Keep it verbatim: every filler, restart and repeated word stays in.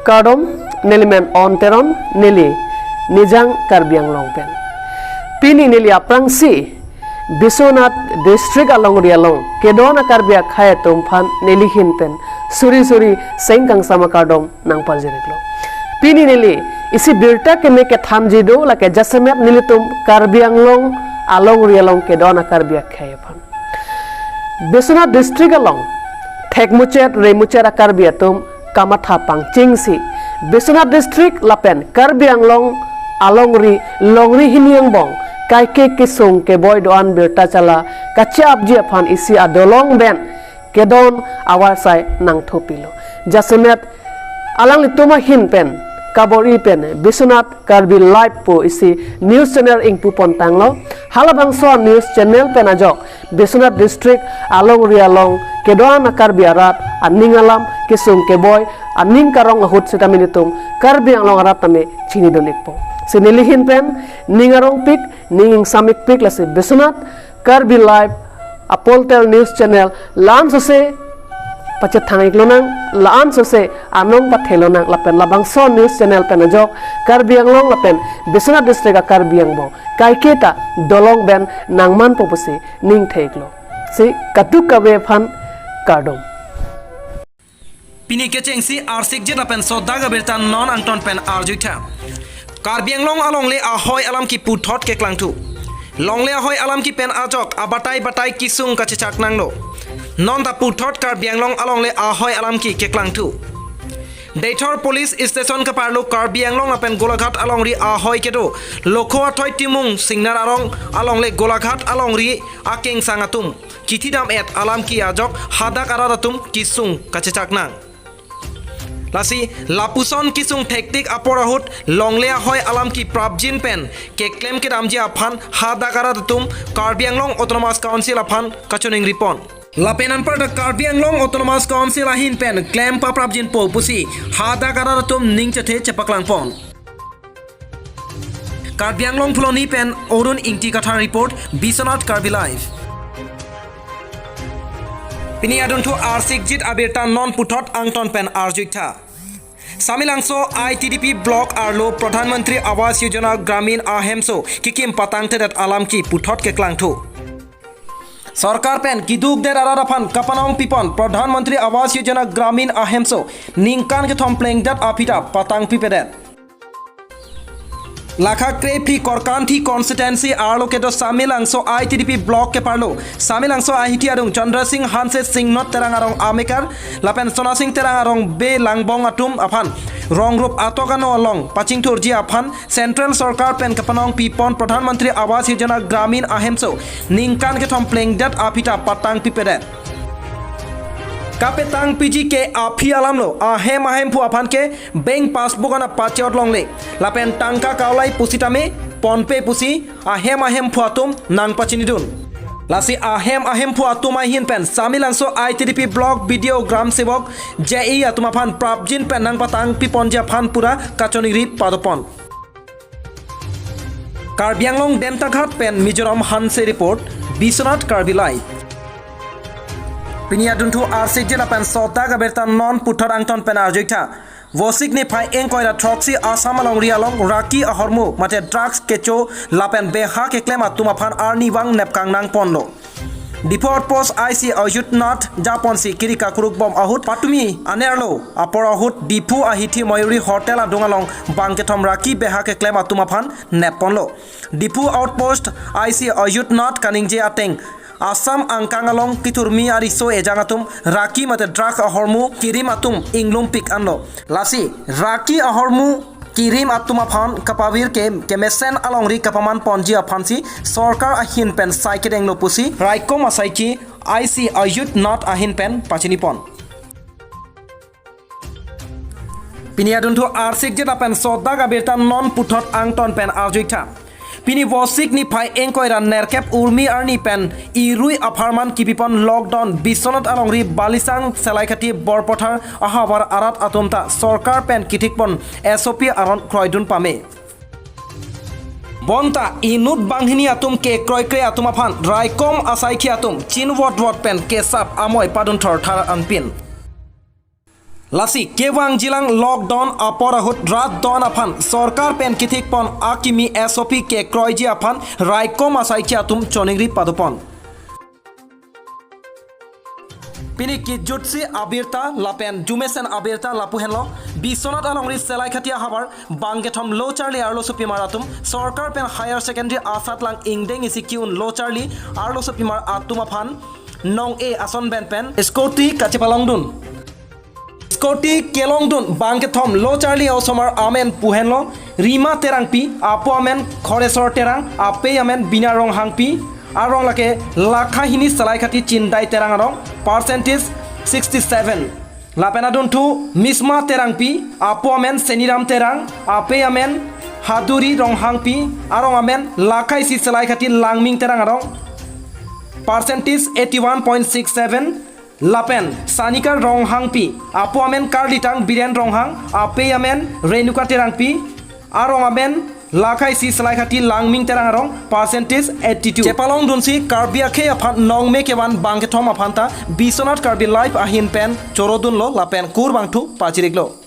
Kardom, neli men On Teron, neli Nijang Karbi Anglong pen. Pini neli aphrangsi Biswanath District alongri along kedo-an a-Karbi akhei atum aphan neli ahin pen suri suri seng kangsam akardom nangpajir-iklo. Pini neli isi birta keme kethanji do, lake jasemet nelitum Karbi Anglong alongri along kedo-an a-Karbi akhei aphan. Biswanath District along thekmuchot remuchot a-Karbi atum kamatha pangchengsi Biswanath District lapen Karbi Anglong alongri longri hini angbong kaike kesung keboi do-an birta chala kacheapji aphan isi adolong pen kedo-an avarsai nangthopilo. Jasemet alanglitum ahin pen kabor-i pen Biswanath Karbi Live pu isi news channel ingpu pon tanglo. Halabangso news channel pen ajok Biswanath District alongri along kedo-an a-Karbi arat aning alam kesung keboi aning karong ahut sitame nelitum Karbi Anglong arat tame chinidun-ikpo. Si neli ahin pen ning arongpik, ning ingsamikpik, lasi Biswanath Karbi Live, a-portal news channel, la-an sose pachethang-iklonang, la-an sose anong pathelonang, lapen labangso news channel pen ajok Karbi Anglong lapen Biswanath District a-Karbi angbong kaike ta dolong pen nangmanpo pusi ning the-iklo. Si kadokave aphan kardom. Pini kechengsi arsikjit lapen sodak abirta non angton pen arjuitha. Karbi Anglong alongle ahoi alam kiputhot keklangthu. Longle ahoi alam kipen ajok abatai batai kesung kachechak nanglo. Non ta puthot Karbi Anglong alongle ahoi alam ki keklangthu. Deithor Police Station kaparlo Karbi Anglong lapen Golaghat alongri ahoi kedo Lokho Athoi Timung Singnar arong alongle Golaghat alongri akengsang atum kithidam-et alam ki ajok hadak arat atum kesung kachechak nang. Lasi lapuson kesung thektik apor ahut longle ahoi alam ki prapjin pen keklem kedamji aphan hadak arat atum Karbi Anglong Autonomous Council aphan kachoningri pon. Lapen anparta Karbi Anglong Autonomous Council ahin pen klem paprapjinpo pusi hadak arat atum ning chethe chepaklang pon. Karbi Anglong Phuloni pen Arun Ingti Kathar report, Biswanath Karbi Live. Pini adunthu arsikjit abirta non puthot angton pen arjuitha. Samelangso I T D P block arlo Pradhan Mantri Awas Yojana Gramin ahemso kekim patangthedet alam ki puthot keklangthu. Sorkar pen kidukdet arat aphan kapanong pipon Pradhan Mantri Awas Yojana Gramin ahemso ningkan kethom plengdet aphi ta patang pipedet. Lakha krephli Korkanthi constituency arlo kedo Samelangso I T D P block keparlo Samelangso ahithi adung Chandra Singh Hanse Singnot Terang arong amekar lapen Sona Singh Terang arong be langbong atum aphan rong rup atok ano along pachingthurji aphan Central Sorkar pen kapanong pipon Pradhan Mantri Awas Yojana Gramin ahemso ningkan kethom plengdet aphi ta patang pipedet. Kapatang piji ke aphi alamlo ahem ahemphu aphan ke bank passbook ana pachot longle lapen tangka kaulai pusitame ponpe pusi ahem ahemphu atum nangpachinidun. Lasi ahem ahemphu atum ahin pen Samelangso I T D P block B D O gram sevok J E atum aphan prapjin pen nangpatang piponji aphan pura kachoningri padopon. Karbi Anglong Demtaghat pen Mizoram Hanse report, Biswanath Karbi Live. Pini adunthu arsikjit lapen sodak abirta non puthot angton pen arjuitha. Vosik niphai ingkoi ra throksi Assam alongri along raki ahormu mate drugs kecho lapen beha keklem atum aphan arnivang nepkang nangponlo. Diphu Outpost I C Ayut Nath japonsi kiri kakruk bom ahut patumi anerlo apor ahut Diphu ahithi Mayuri Hotel adung along bang kethom raki beha keklem atum aphan nepponlo. Diphu Outpost I C Ayut Nath kaningje ateng Assam angkang along kithurmi ariso ejang atum raki mate drug ahormu kirim atum inglumpik anlo. Lasi raki ahormu kirim atum aphan kapavir ke kemesen alongri kapaman ponji aphansi sorkar ahin pen sai kedenglo pusi raikom asaiki I C Ayut Nath ahin pen pachinipon. Pini adunthu arsikjit lapen sodak abirta non puthot angton pen arjuitha. Pini Vosik niphai ingkoi ra nerkep urmi arni pen irui apharman kipipon lockdown Biswanath alongri Balisang Selaikhati Borpothar ahavar arat atum ta sorkar pen kithikpon S O P aron kroidun pame. Bonta inut banghini atum kekroikre atum aphan raikom asaikhi atum chinvotvot pen kesap amoi padun thorthar anpin. Lasi kevangjilang lockdown apor ahut rat don aphan sorkar pen kethikpon akimi S O P kekroiji aphan raikom asaikhi atum choningri padopon. Pini kejutsi abirta lapen jumesen abirta lapu henlo. Biswanath alongri Selaikhathi ahavar bangkethom lo charli arlosopimar atum sorkar pen higher secondary asatlang ingdeng isi ki-un lo charli arlosopimar atum aphan nong-e ason pen pen scooty kachepalongdun. Scooty kelongdun bangkethom lo charli osomar amen pu henlo Rima Terangpi, apo amen Khoresor Terang, apei amen Bina Ronghangpi, arong lake lakha hini Selaikhathi Chindai Terang arong, percentage sixty seven. Lapen adunthu Misma Terangpi, apo amen Seniram Terang, apei amen Haduri Ronghangpi, arong amen lakha isi Selaikhathi Langming Terang arong, percentage eighty one point six seven. Lapen Sanika Ronghangpi, apo amen Karlitang Biren Ronghang, apei amen Renuka Terangpi, arong amen lakha isi Selaikhathi Langming Terang arong, percentage eighty two. Chepalongdunsi Karbi akhei aphan nongme kevan bangkethom aphanta Biswanath Karbi Live ahin pen chorodunlo lapen kurbangthu pachiriklo.